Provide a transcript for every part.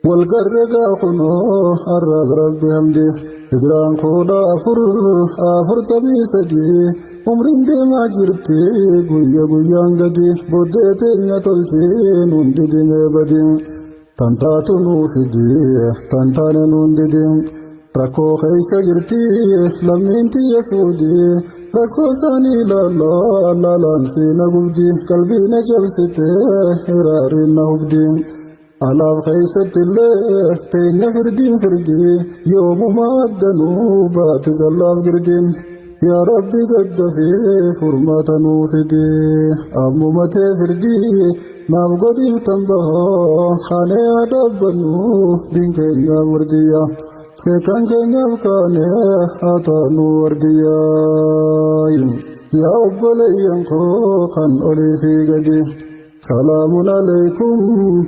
Wal garre gaa kunoo har'aas Rabbi hamdi. Hijraan 1443 umriin deemaa jirti guyya guyyaan gadi booddee teenya tolchee nuun didimee badi. Tan taatu nuu fidi tan taane nuun didi. Rakkoo keessa jirti lammiin tiyya suudi rakkoo isaanii ilaalaa laalaan siina gubdi qalbii na cabsite hiraariin na hubdi. Alaaf keessatti illee teenya firdiin firdi yoomuma addanuu baate jallaaf girdiin. Yaa Rabbi daddafee furmaata nuu fidi ammuma tee firdii naaf godhiif tan bahaa kaanee haa dhaabbannu diin keenyaaf wardiyya sheekan keenyaaf kaanee haa taanu wardiyyaa. Yaa obboleeyyan koo kan olii fi gadi. Salaamun alaikum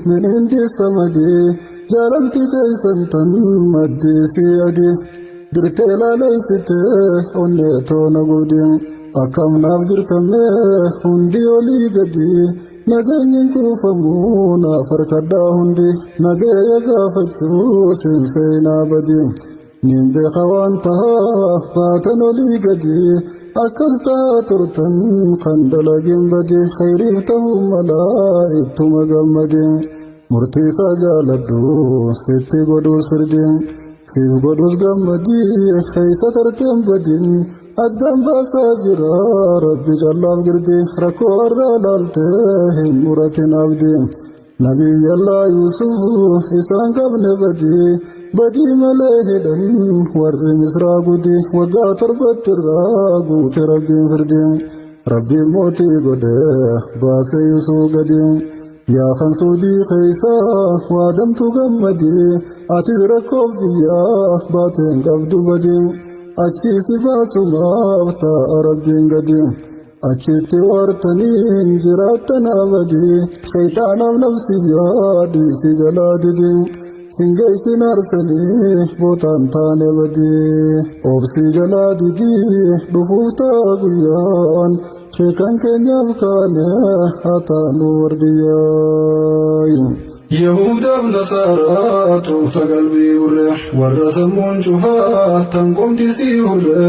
min indi samadi jaalalti teessan tan maddii si adi dirtee laaleessite onnee toona gubdi akkam naaf jirtamee hundi olii gadi nageenyi kuufamu naaf harkadhaa hundi nageeya gaafachuu siin seenaa badi. Nin beeka waan tahaa baatan olii gadi akkas tahaa turtan kan dalagin badi khayriif tahuu malaa ittuma gammadi murtii isaa jaaladhu sitti godhuus firdi siif godhuus gammadi keessa tarteen badin addaan baasaa jira rabbi callaaf girdi rakkoo har'a laaltee hin muratin abdi. Nabiyyallaa Yuusuf isaan qabne badii badii malee hidhan warri Misraa gudi waggaa torbatti irraa guute rabbiin firdi rabbiin mootii godhe baase Yuusuf gadi yaa kan suudii keessa waadamtu gammadi atis rakkoof biyyaa baateen qabdu badi achii si baasumaaf taa'a rabbiin gadi. Achitti waartaniin jiraattan abadi shayxaanaaf nafsiyyaa dhiisi jalaa didi singeessin arsanii bootaan taane badi obsii jalaa didi dhufuuf ta'a guyyaan sheekan keenyaaf kaane haa taanu wardiyyaa. Yahudaaf Nasaaraa tuufta qalbii burre warra sammuun cufaa tan qomti sii hurre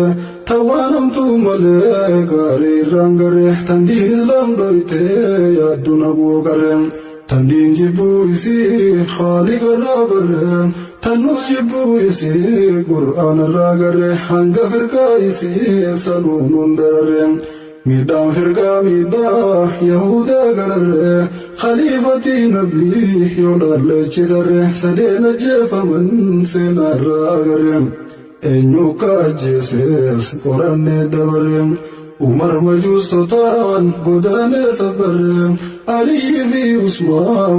tan waan hamtuu malee gaarii irraan garre tan diin islaam dhoyte yaaddu naguu qarre tan diin jibbuu isii khaaliqa irraa barre tan nus jibbuu isii qur'aana irraa garre hanga firqaa isii sanuu nun dararre. Miidhaan firqaa miidhaa Yahudaa gararree khaliifatii nabii yoo dhaallachi tarre sadeen ajjeefaman seenaarraa agarre eenyu akka ajjeeses qorannee dabarre Umar majuustotaan godaanee sabbarre Aliyyi fi Usmaan.